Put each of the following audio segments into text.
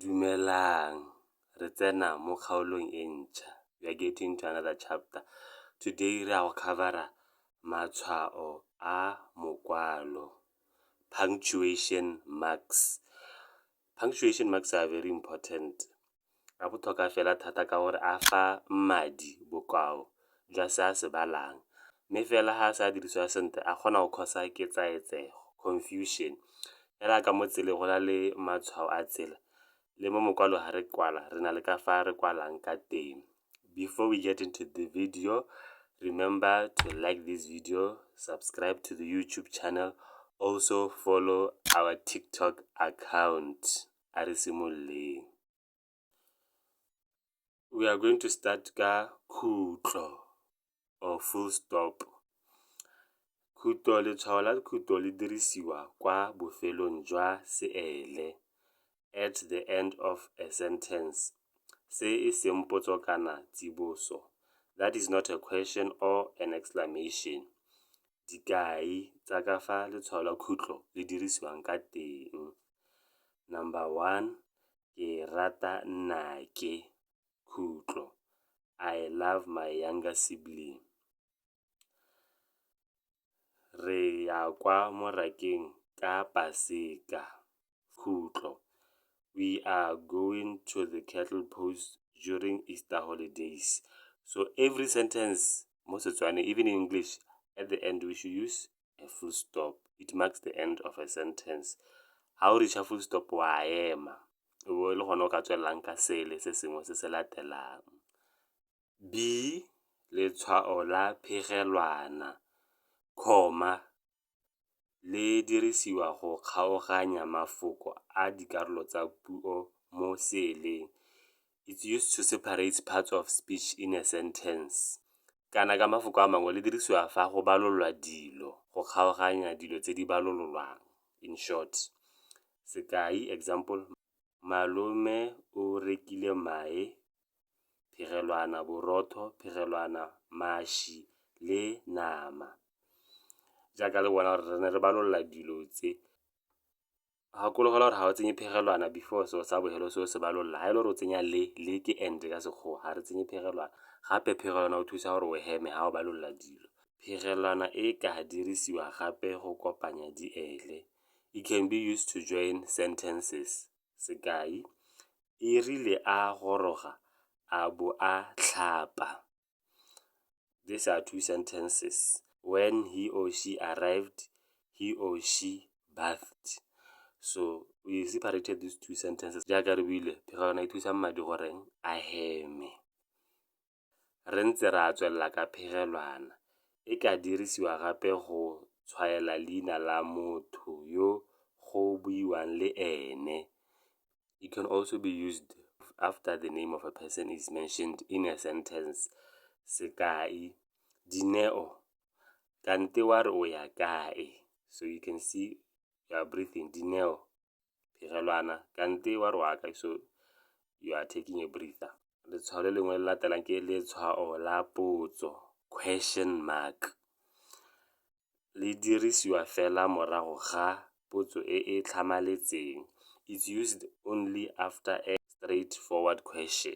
Dumelang, re tsena mo kgaolong e ntšha. We are getting to another chapter. Today re ya go cover-a matshwao a mokwalo, punctuation marks. Punctuation marks are very important, a botlhokwa fela thata ka gore a fa mmadi bokao jwa se a se balang, mme fela ga a sa dirisiwa sentle a kgona go cause-a ketsaetsego, confusion. Fela ka mo tseleng go na le matshwao a tsela, le mo mokwalo ga re kwala re na le ka fa re kwalang ka teng. Before we get into the video, remember to like this video, subscribe to the YouTube channel, also follow our TikTok account. A re simololeng. We are going to start ka khutlo or full stop. Khutlo, letshwao la khutlo le dirisiwa kwa bofelong jwa seele, at the end of a sentence, se e seng potso kana tsiboso, that is not a question or an exclamation. Dikai tsa ka fa letshwao la khutlo le dirisiwang ka teng. Number one, ke rata nnake, khutlo, I love my younger sibling. Re ya kwa morakeng ka Paseka, khutlo, we are going to the cattle post during Easter holidays. So every sentence mo Setswaneng, even in English, at the end we should use a full stop. It marks the end of a sentence. Ga o reacha full stop, wa ema, o bo e le gone o ka tswelelang ka seele se sengwe se se latelang. B, letshwao la phegelwana, comma, le dirisiwa go kgaoganya mafoko a dikarolo tsa puo mo seeleng. It's used to separate parts of speech in a sentence. Kana ka mafoko a mangwe, le dirisiwa fa go balolwa dilo, go kgaoganya dilo tse di balololwang, in short. Sekai, example, malome o rekile mae, phegelwana, borotho, phegelwana, mašwi le nama. Jaaka le bona gore re ne re balola dilo tse. Gakologelwa gore ga o tsenye phegelwana before selo sa bofelo se o se balola. Ga e le gore o tsenya le, le ke "and" ka Sekgowa, ga re tsenye phegelwana. Gape phegelwana o thusa gore o heme ga o balola dilo. Phegelwana e ka dirisiwa gape go kopanya diele. It can be used to join sentences. Sekai, e rile a goroga a bo a tlhapa. These are two sentences. When he or she arrived, he or she bathed. So we separated these two sentences. Jaaka re buile, phegelwana e thusa mmadi goreng a heme. Re ntse ra tswelela ka phegelwana. E ka dirisiwa gape go tshwaela leina la motho yo go buiwang le ene. It can also be used after the name of a person is mentioned in a sentence. Sekai, Dineo, kante wa re o ya kae? So you can see you are breathing, Dineo, phegelwana, kante wa re o ya kae? So you are taking a breather. Letshwao le lengwe le latelang ke letshwao la potso, question mark. Le dirisiwa fela morago ga potso e e tlhamaletseng. It's used only after a straightforward question.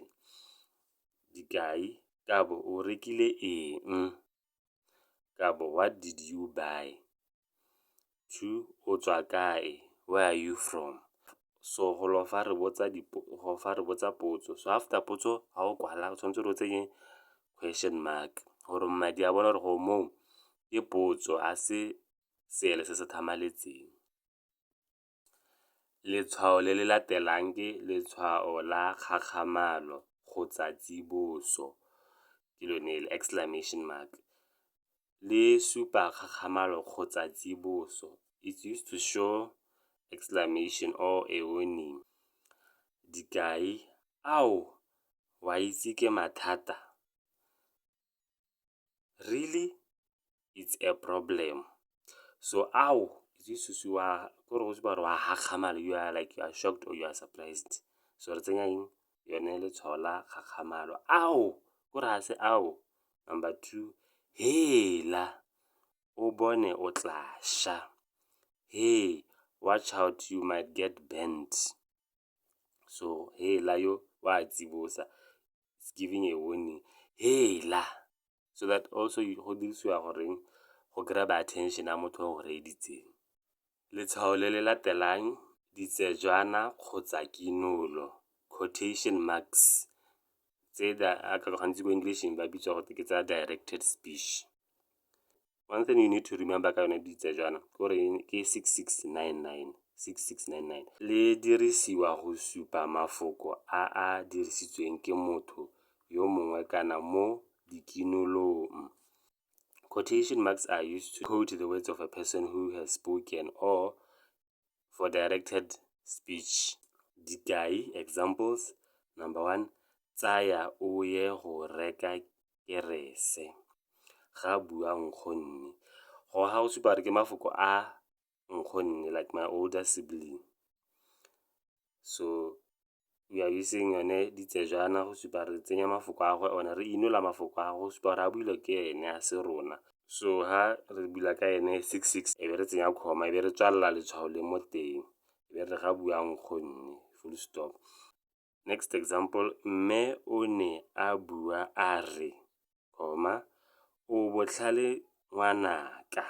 Dikai, Kabo o rekile eng? Kabo, what did you buy? Two, o tswa kae? Where are you from? So golo fa re botsa fa re botsa potso. So after potso ga o kwala o tshwanetse gore o tsenye question mark gore mmadi a bone gore go moo ke potso, a se seele se se tlhamaletseng. Letshwao le le latelang ke letshwao la kgakgamalo kgotsa tsiboso, ke lone le, exclamation mark. Le supa kgakgamalo kgotsa tsiboso. It's used to show exclamation or a warning. Dikai, ao, wa itse ke mathata. Really? It's a problem. So ao, it's used to supa gore go supa gore wa gakgamala, you are like you are shocked or you are surprised. So re tsenya eng? Yone letshwao la kgakgamalo. Ao, kore ga se ao. Number two, hela, o bone o tla sha. Hey, watch out, you might get burnt. So hela yo wa tsibosa, it's giving a warning, hela. So that also go dirisiwa goreng go grab attention ya motho o go reeditseng. Letshwao le le latelang, ditsejwana kgotsa kinolo, quotation marks, tse ka gantsi ko English-eng ba bitswa gote ke tsa directed speech. One thing you need to remember ka yone ditsejwana ke gore ke 6699, 6699. Le dirisiwa go supa mafoko a a dirisitsweng ke motho yo mongwe kana mo dikinolong. Quotation marks are used to quote the words of a person who has spoken or for directed speech. Dikai, examples: number one, "Tsaya o ye go reka kerese," ga bua nkgonne. Go ga go supa gore ke mafoko a nkgonne, like my older sibling. So we are using yone ditsejwana go supa re tsenya mafoko a gagwe, one re inola mafoko a go supa gore a builwe ke ene, a se rona. So ha re bula ka ene 66, e be re tsenya comma, e be re tswalela letshwao le mo teng, e be re ga bua nkgonne, full stop. Next example, "Mme o ne a bua a re, comma, o botlhale ngwanaka."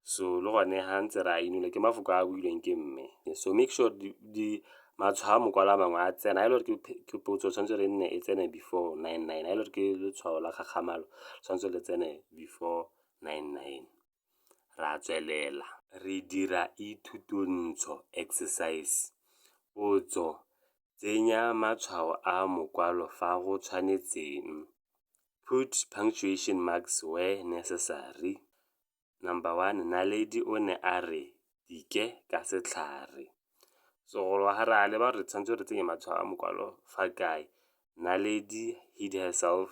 So le gone ga ntse re a inola, ke mafoko a builweng ke mme. So make sure di matshwao a mokwalo a mangwe a tsena. Ha e le gore ke potso, tshwanetse re nne e tsene before 99. Ha e le gore ke letshwao la kgakgamalo, tshwanetse le tsene before 99. Ra tswelela re dira ithutontsho, exercise. Potso: tsenya matshwao a mokwalo fa go tshwanetseng. Put punctuation marks where necessary. Number one, Naledi o ne a re tike ka setlhare. So gore ga re a leba re tshwanetse re tsenye matshwao a mokwalo fa kae? Naledi hid herself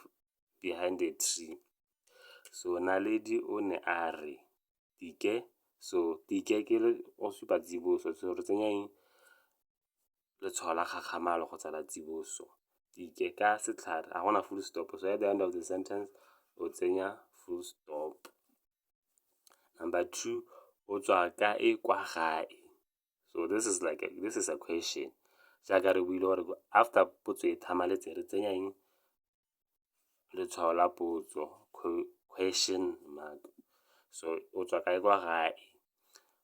behind a tree. So Naledi o ne a re tike, so tike ke go supa tsiboso, so re tsenya eng? Letshwao la kgakgamalo kgotsa la tsiboso. Tike ka setlhare, ga gona full stop, so at the end of the sentence o tsenya full stop. Number two, o tswa kae kwa gae? So this is a question. Jaaka re buile gore after potso e thamaletse, re tsenya eng? Letshwao la potso, question mark. So o tswa kae kwa gae?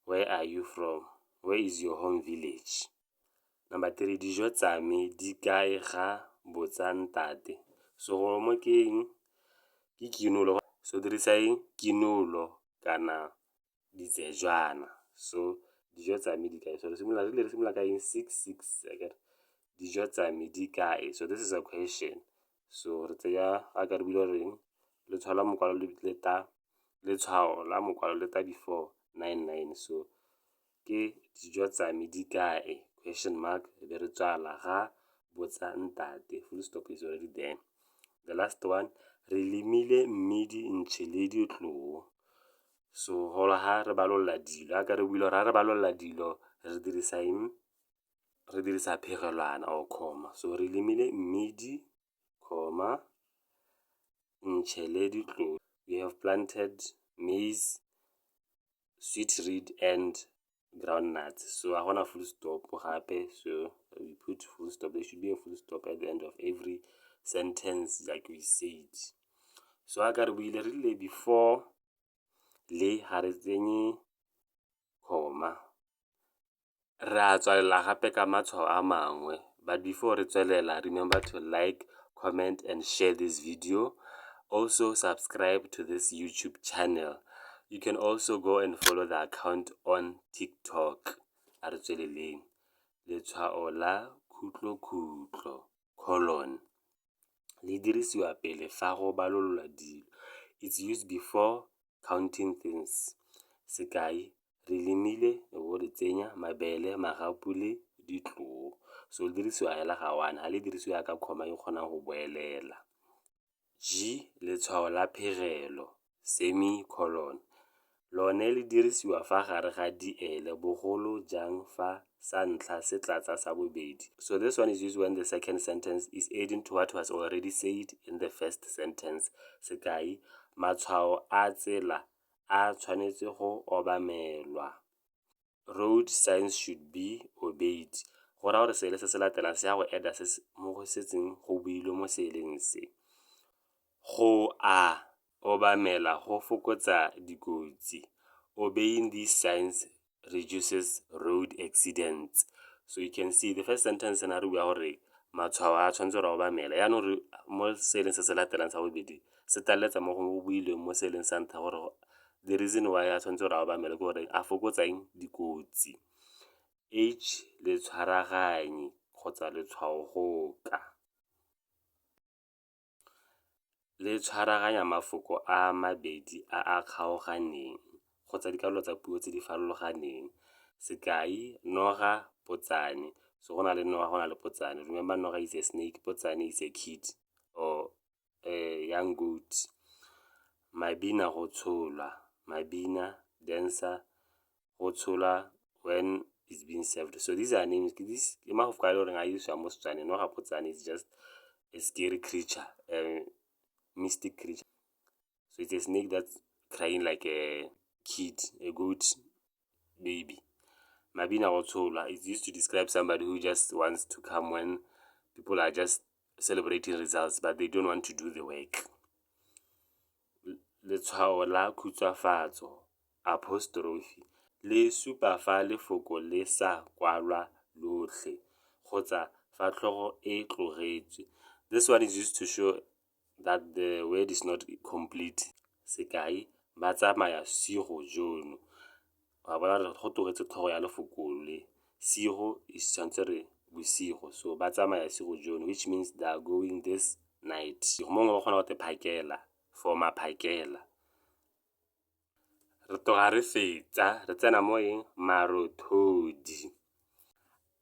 Where are you from? Where is your home village? Number three, dijo tsa me di kae, ga botsa ntate. So go mo ke eng? Ke kinolo. So dirisa eng? Kinolo kana ditsejwana. So dijo tsa me di kae? So re simolola, re simolola ka eng? 66, akere? Dijo tsa me di kae? So this is a question. So re tseya ga ka re buile goreng letshwao la mokwalo le ta, letshwao la mokwalo le ta before 99. So ke dijo tsa me di kae, question mark, e be re tswala, ga botsa ntate, full stop is already there. The last one, re lemile mmidi, ntšhe le ditloo. So golo ha re balolla dilo, ka re buile gore ha re balolla dilo re dirisa eng? Re dirisa phegelwana or comma. So re lemile mmidi, comma, ntšhe le ditloo. We have planted maize, sweet reed and groundnuts. So ga gona full stop gape, so we put full stop. There should be a full stop at the end of every sentence, like we said. So ga ka re buile, re rile before le ga re tsenye comma. Re a tswelela gape ka matshwao a mangwe, but before re tswelela, remember to like, comment and share this video. Also subscribe to this YouTube channel. You can also go and follow the account on TikTok. A re tsweleleng. Letshwao la khutlo-khutlo, colon, le dirisiwa pele fa go balolwa dilo. It's used before counting things. Sekai, re lemile, o bo le tsenya mabele, magapu le ditloo. So le dirisiwa hela ga one, ga le dirisiwa ka comma e kgonang go boelela. G, letshwao la phegelo, semicolon, lone le dirisiwa fa gare ga diele, bogolo jang fa sa ntlha se tlatsa sa bobedi. So this one is used when the second sentence is adding to what was already said in the first sentence. Sekai, matshwao a tsela a tshwanetse go obamelwa. Road signs should be obeyed. Go raya gore seele se se latelang se ya go add-a se mo go setseng go builwe mo seeleng se. Go a obamela go fokotsa dikotsi. Obeying these signs reduces road accidents. So you can see the first sentence na re bua gore matshwao a tshwanetse re obamela. Yaanong re mo seeleng se se latelang sa bobedi se tlaleletsa mo go builweng mo seeleng sa ntlha gore the reason why a tshwanetse gore a obamele ke gore a fokotsa eng? Dikotsi. H letshwaraganyi kgotsa letshwaogoka. Le tshwaraganya mafoko a mabedi a a kgaoganeng kgotsa dikarolo tsa puo tse di farologaneng. Sekai, noga, potsane. So go na le noga, go na le potsane. Remember, noga is a snake, potsane is a kid or a young goat. Mabina go tsholwa, mabina, dancer, go tsholwa when it's being served. So these are names, this ke mafoko a e le goreng a dirisiwa mo Setswaneng. Noga potsane is just a scary creature, a mystic creature. So it's a snake that's crying like a kid, a goat baby. Mabina go tsholwa is used to describe somebody who just wants to come when people are just celebrating results but they don't want to do the work. Letshwao la khutswafatso, apostrophe, le supa fa lefoko le sa kwalwa lotlhe kgotsa fa tlhogo e tlogetswe. This one is used to show that the word is not complete. Sekai, ba tsamaya sigo jono. Wa bona gore go tlogetse tlhogo ya lefoko le. Sigo e tshwanetse re bosigo, so ba tsamaya sigo jono, which means they are going this night. Mongwe o kgona go te phakela for maphakela. Re tloga re fetsa re tsena mo eng? Marothodi.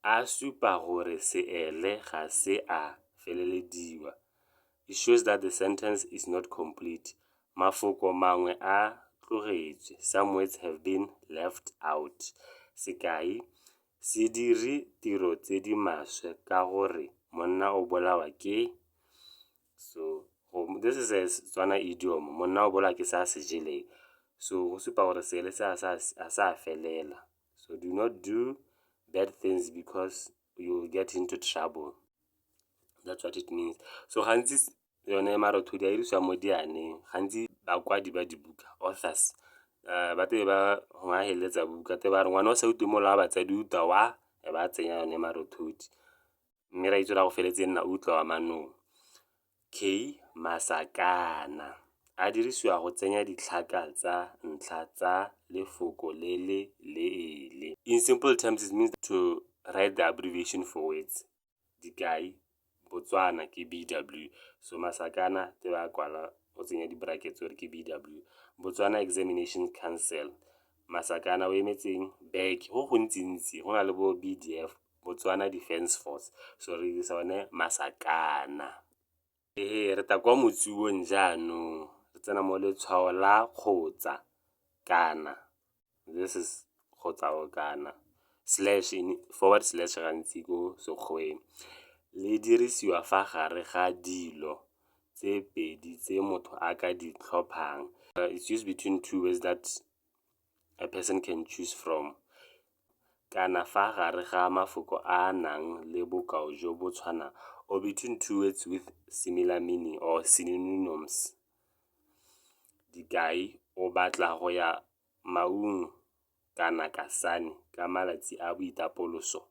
A supa gore seele ga se a felelediwa. It shows that the sentence is not complete. Mafoko mangwe a tlogetswe. Some words have been left out. Sekai, se dire tiro tse di maswe ka gore monna o bolawa ke. So this is a Setswana idiom. Monna o bolawa ke se a se jeleng. So go supa gore seele se a sa felela. So do not do bad things because you will get into trouble. That's what it means. So gantsi yone marothodi a dirisiwa mo dianeng. Gantsi bakwadi ba dibuka, authors, ba tle ba gongwe a feleletsa buka tle ba re ngwana o sa utlwe molao wa batsadi o utlwa wa e ba tsenya yone marothodi. Mme ra itse gore go feletse e nna utlwa wa manong. K masakana a dirisiwa go tsenya ditlhaka tsa ntlha tsa lefoko le le leele. In simple terms, it means to write the abbreviation for words. Dikai, Botswana ke BW. So masakana te ba kwala o tsenya di-brackets gore ke BW. Botswana Examination Council. Masakana o emetseng BEC go gontsi-ntsi go na le bo BDF, Botswana Defence Force. So re dirisa one masakana. Ee, re tla kwa motsuong jaanong, re tsena mo letshwao la kgotsa kana. This is kgotsa or kana, slash in forward slash gantsi ko Sekgoweng. Le dirisiwa fa gare ga dilo tse pedi tse motho a ka di tlhophang. It's used between two words that a person can choose from. Kana fa gare ga mafoko a a nang le bokao jo bo tshwanang, or between two words with similar meaning or synonyms. Dikai, o batla go ya Maun kana Kasane ka malatsi a boitapoloso.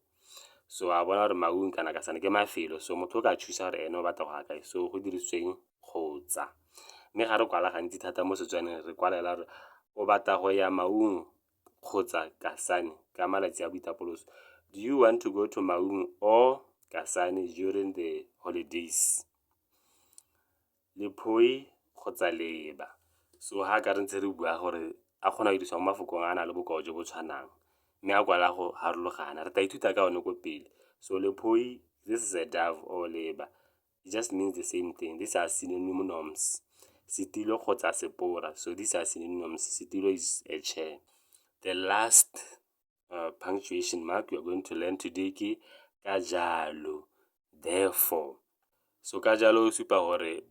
So a bona gore Maun kana Kasane ke mafelo, so motho o ka choose-a gore ene o batla go ya kae. So go dirisitsweng kgotsa. Mme ga re kwala gantsi thata mo Setswaneng re kwalela gore o batla go ya Maun kgotsa Kasane ka malatsi a boitapoloso. Do you want to go to Maun or Kasane during the holidays? Lephoi kgotsa leeba. So ga ka re ntse re bua gore a kgona go dirisiwa mo mafokong a a nang le bokao jo bo tshwanang mme a kwala go harologana. Re tla ithuta ka one ko pele. So lephoi, this is a dove or leeba, it just means the same thing. These are synonyms. Setilo kgotsa sepora. So these are synonyms. Setilo is a chair. The last punctuation mark we are going to learn today ke ka jalo, therefore. So ka jalo o supa gore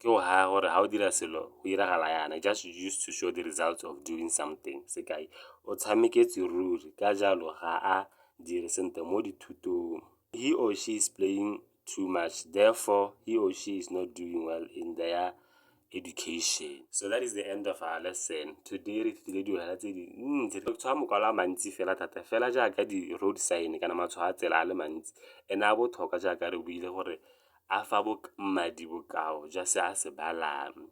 ke go haya gore ha o dira selo go iragala yana, just used to show the results of doing something. Sekai, o tshameketse ruri ka jalo ga a dire sentle mo dithutong. He or she is playing too much, therefore he or she is not doing well in their education. So that is the end of our lesson today. Re ithutile dilo tse dintsi, re tshwaya mokwalo a mantsi fela thata, fela jaaka di-road sign kana matshwao a tsela a le mantsi. And a botlhokwa jaaka re buile gore a fa mmadi bokao jwa se a se balang.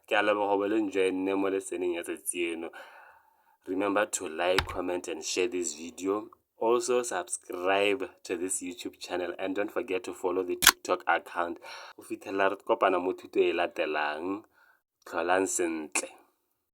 Ke a leboga bo le join-ne mo lesson-eng ya tsatsi eno. Remember to like, comment and share this video. Also subscribe to this YouTube channel and don't forget to follow the TikTok account. Go fitlhelela re kopana mo thuto e latelang, tlholang sentle.